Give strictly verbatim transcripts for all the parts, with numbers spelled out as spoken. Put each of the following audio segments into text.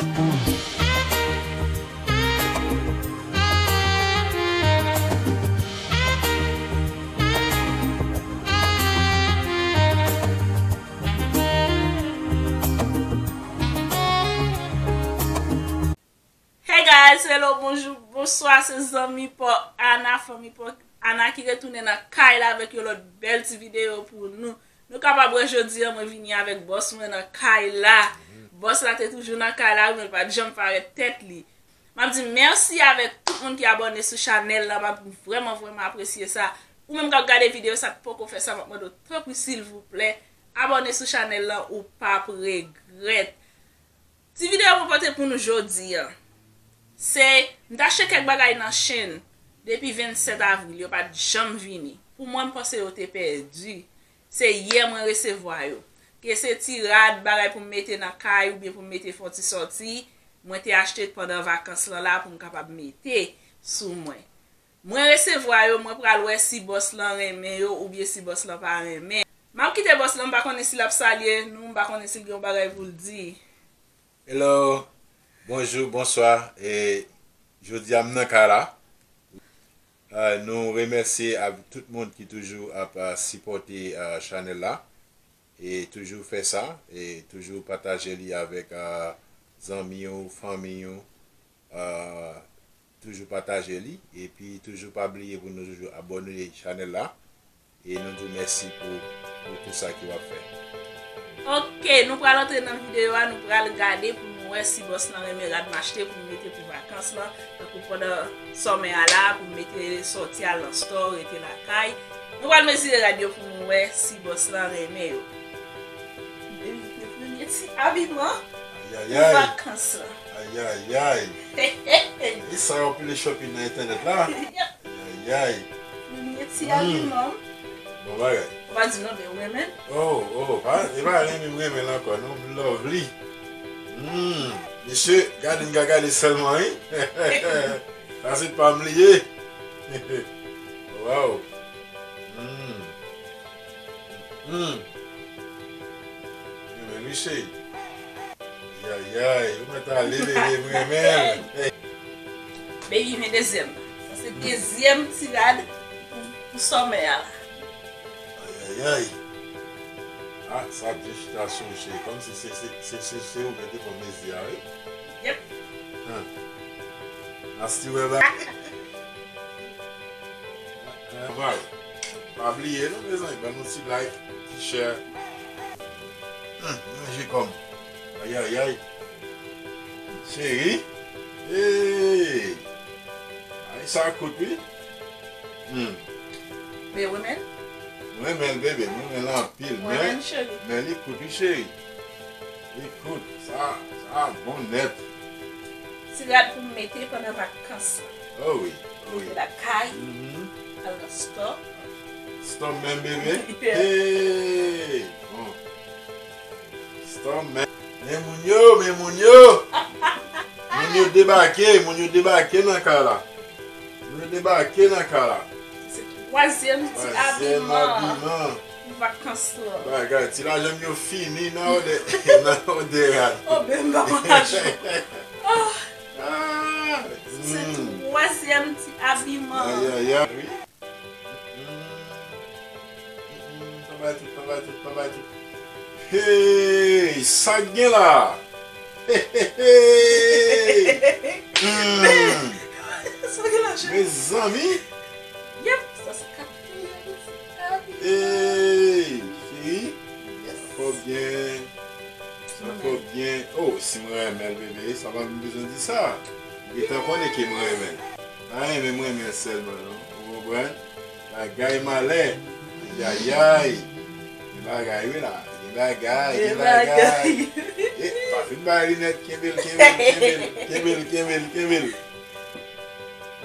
Hey guys, hello, bonjou, bonswa, se zanmi pa w Ana, fanmi pa w Ana ki retounen nan kay la avèk yon lòt bèl ti videyo pou nou. Nou kapab wè jodi a mwen vini avèk bòs mwen nan kay la. Bòs la te toujou nan kay la, wi, men l pa t janm parèt tèt li. M ap di mèsi avèk tout moun ki abòne sou chanèl la, m ap vrèman, vrèman apresye sa. Ou menm k ap gade videyo sa k poko fè sa, m ap mande w tanpri silvouplè, abòne sou chanèl la, ou p ap regrèt. Ti videyo mwen pote pou nou jodi a, se m t achte kèk bagay nan Shein depi vennsèt avril, yo pa t janm vini. Pou mwen, m panse yo te pèdi. Se yè mwen resevwa yo. Ke se ti rad, bagay pou m mete nan kay oubyen pou m mete fè yon ti sòti, mwen te achte pandan vakans lan la pou m kapab mete sou mwen. Mwen resevwa yo, mwen pral wè si bòs lan renmen yo oubyen si bòs lan pa renmen. M ap kite bòs lan, m pa konnen si l ap salye nou, m pa konnen si l gen yon bagay pou l di. Hello, bonjou, bonswa. E jodi a m nan kay la. Ah, nou remèsye a tout moun ki toujou ap, ah, sipòte, ah, chanèl la. E toujou fè sa, e toujou pataje li avèk, ah, zanmi w, fanmi w. Ah, toujou pataje li, epi toujou pa bliye pou nou toujou abòne chanèl la. E nou di w mèsi pou, pou tout sa ke w ap fè. Ok, nou pral antre nan videyo a, nou pral gade pou nou wè si bòs lan renmen rad m achte pou m mete pou vakans lan, tankou pandan sòmè a la, pou m mete sòti al nan store, rete lakay. Nou pral mezire rad yo pou nou wè si bòs lan renmen yo. Premye ti abiman pou vakans lan. Ayayay. E sa yo pile shopping nan entènèt la. Ayayay. Premye ti abiman. Bon bagay. Ou pa di non, men ou renmen. Oh, oh, pa, e pa renmen m renmen l ankò, non, m love li. Hmm, mesye, gade m ka gade sèlman, wi. Sa se pa m li ye. Wow. Hmm. Hmm. Renmen wi, cheri. Ayayay, ou mèt ale, bebe, m renmen l. Baby, men dezyèm. Sa se dezyèm ti rad pou, pou sòmè a la. Ayayay. Ah, sa byen chita sou ou, cheri. Kòmsi se, se, se, se, se ou mete pou mezi a, wi. Yep. Huh. Nasty wè ba. Nòmal. Pa bliye non, mezanmi, ban nou ti like, ti share. Hmm, manje kòm. Ayayay. Cheri. Hey. Ay, sa kout, wi. Hmm. Men ou renmen l? Mwen renmen l, bebe, mwen renmen l anpil, men, men li kout, wi, cheri. Li kout, sa, sa bon nèt. Ti rad pou m mete pandan vakans lan. Oh wi, oh wi. Mete lakay, mhm, al nan store. Store menm, bebe. Yeah. Hey! Bon. Store menm. Men moun yo, men moun yo. Moun yo debake, moun yo debake nan kay la. Moun yo debake nan kay la. Se twazyèm ti abiman pou vakans lan. Bagay, ti lajan m yo fini nan odè, nan odè rad. Oh, ben, m pa konn achte. Oh. Ah, se twazyèm ti abiman. Ayayay, wi. Mm, mm, mm, pa bay tout, pa bay tout, pa bay tout. Hey, sa k gen la? Hey, hey, hey. Mm. Sa k gen la, cheri? Mezanmi. Yep, sa se katriyèm ti abiman. Hey, cheri. Yes. Fò byen. Sa fò byen. Oh, si mwen renmen l, bebe, sa pa menm bezwen di sa. Ou gentan konnen ke mwen renmen l. Pa renmen mwen renmen l sèlman, non. Ou konprann? Bagay malè. Ayayay. Gen bagay, wi, la. Gen bagay, gen bagay. E, pa fin bay linèt, kenbe l, kenbe l, kenbe l, kenbe l, kenbe l, kenbe l.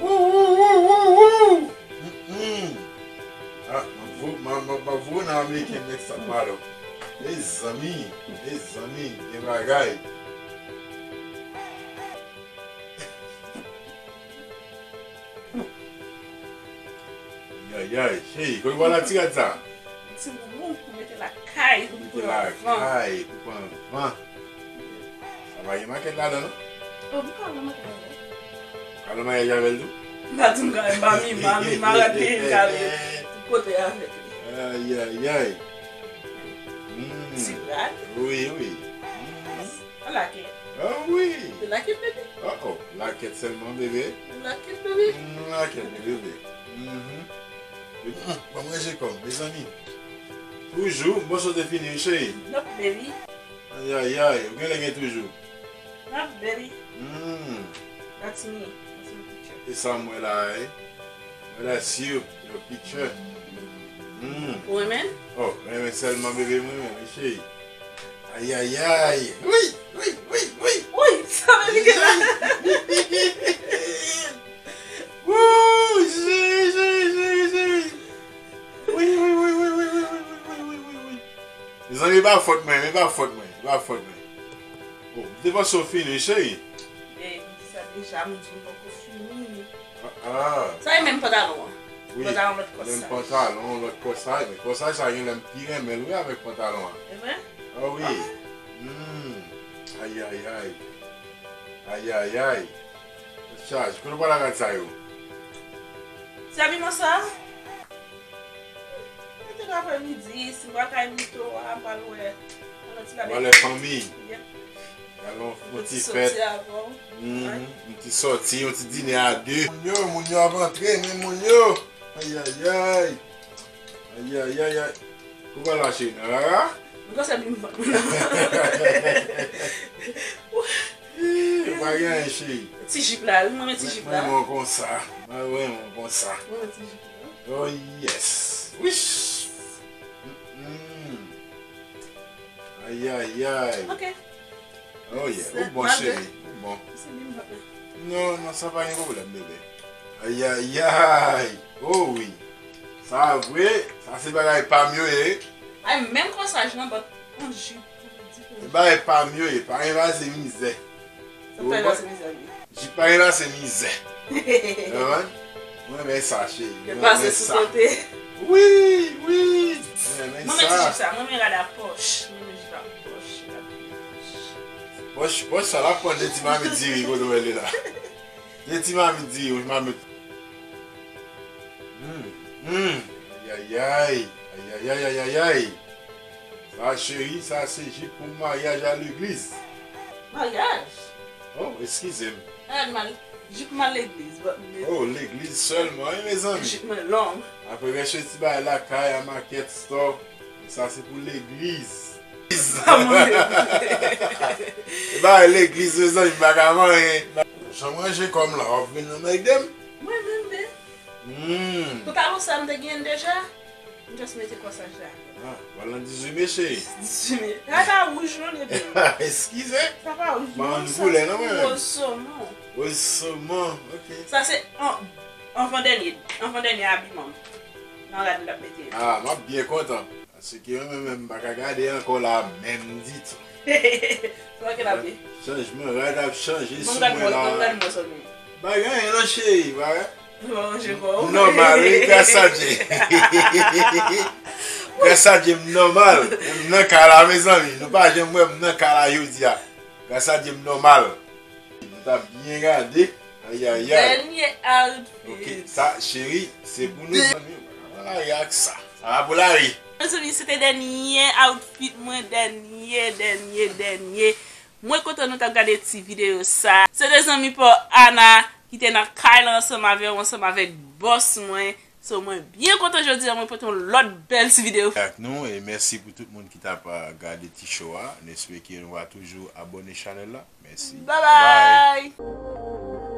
Wou, wou, wou, wou, wou. Mm-mm. Ah, m ap vo-, m ap, m ap, m ap voye nan American Next Top Model. Mezanmi, mezanmi, gen bagay. Ayayay, cheri, kote w pral ak ti rad sa? Ti boubou pou mete lakay, pou pran van. Mete lakay, pou pran van. Sa Pa gen makèt ladan, non? Oh, m ka wè makèt ladan. Ka nan maryaj avè l tou? M pa di m ka wè, m pa mi, m pa mi, m pa wè peyi m ka ale tout kote avèk li. Ayayay. Mm. Ti rad. Wi, wi. An lakèt. Ah wi. Se lakèt, bebe. Oh, oh. Lakèt sèlman, bebe. Se lakèt, bebe. Mm, lakèt, bebe. Mhm. Mm, ban m ranje kò m, mezanmi. Toujou, mòso te fini, wi, cheri. Nope, baby. Ayayay, ou genlè gen toujou. Nope, baby. Mm. That's me. That's my picture. E sa m wè la, eh? Well, that's you, your picture. Mm. Ou renmen? Oh, renmen sèlman, bebe, mwen renmen, cheri. Ayayay. Wi, wi, wi, wi. Wi, sa vle di ke la. Wouy, cheri, cheri, cheri, cheri. Wi, wi, wi. Mezanmi, e pa fòt mwen, e pa fòt mwen, e pa fòt mwen. Oh, m te panse w fini, cheri. E, m di sa deja, m di w poko fini. Ah, ah. Sa e menm pantalon an. Wi, Pantalon lòt kòsaj. Menm pantalon, lòt kòsaj. Men kòsaj sa gen lè m pi renmen l, wi, avèk pantalon an. E vre? Ah wi. Hmm. Ayayay. Ayayay. Tèt chaje. Kote w pral ak rad sa yo? Ti abiman sa? Mwen te ka fè midi, si m pa kay Mito a, m pral wè. Mwen ti Wale fanmi. Yep. Wale yon Mwen ti ti fèt. Sòti avè w. Mhm. Yon ti sòti, yon ti dine a de. Moun yo, moun yo ap antre, men moun yo. Ayayay. Ayayay. Ou pral mache nan rara? Mwen panse li m vant mwen nan. Ih, pa gen anyen, cheri. Ti jip la, wi, mwen met ti jip la. Mwen renmen konsa. Mwen renmen konsa. Mwen met ti jip la. Oh yes. Wish. Mm-mm. Ayayay. Ok. Oh yeah. Se Ou bon, malgre- cheri. Ou bon. Se li m vant la. Non, non, sa pa gen pwoblèm, bebe. Ayayay. Oh wi. Sa vre. Sa se bagay pa m yo ye. Ay, menm kòsaj lan, but on jip pou di ke Bagay pa m yo ye. Pa gen pase mizè. Sa pa pase mizè, wi. Jip pa gen pase mizè. Konprann? Mwen renmen sa, cheri. Yo Mwen pase renmen sou sa. Kote. Wi, wi. Mwen renmen Mwen met ti sa. Jip sa, mwen renmen rad a pòch. Mwen renmen jip a pòch. Rad a pòch. Pòch, pòch sa la pran de ti mamit diri kote w wè li la. De ti mamit diri, yon mamit. Hmm, hmm. Ayayay. Ayayay, ayayay. Sa, cheri, sa se jip pou maryaj a legliz. Maryaj? Oh, eskize m. Rad mal, jip mal legliz. But, Oh, legliz sèlman, wi, mezanmi. Jip mwen long. Apre rès ti bagay lakay, a makèt, store. Sa se pou legliz. Sa mwen. E bagay legliz, mezanmi, m pa ka manyen. Jan m ranje kò m la, w ap vin nan mègde m. Mwen menm, men. Hmm. Pantalon sa m te gen deja. M just mete kòsaj la. Ah, w al nan dizuit me, cheri. Dizuit me. Sa pa wouj non, bebe. Eskize. Sa pa wouj Ban non, m sa koulè non, mwen menm. Woz somon. Woz somon, ok. Sa se an, anvan dènye, anvan dènye abiman m. Nan rad m t ap mete. Ah, m ap byen kontan. Paske mwen menm, m pa ka gade ankò la menm ditou. Sa ke l ap ye. Chanjman rad ap chanje Ban sou m gade mwen mwen, ban m la. Gade mwen sòt mwen. Pa gen anyen non, cheri, pa gen. Ou pa ranje kò w. Nòmal, wi, gras a Dye. Gras a Dye, m nòmal. M nan kay la, mezanmi. Nou pa janm wè m nan kay la jodi a. Gras a Dye, m nòmal. Nou ta byen gade. Ayayay. Dènye outfit. Ok, sa, cheri, se pou nou. Mezanmi, w pa ka pran lari ak sa. Sa pa pou lari. Mezanmi, se te dènye outfit mwen, dènye, dènye, dènye. Mwen kontan nou t ap gade ti videyo sa. Se te zanmi pa w Ana ki te nan kay la ansanm avè w, ansanm avèk bòs mwen. So, mwen byen kontan jodi a, mwen pote yon lòt bèl ti videyo. Ak nou, e mèsi pou tout moun ki t ap, ah, gade ti show a. N espere ke nou va toujou abòne chanèl la. Mèsi. Bye bye.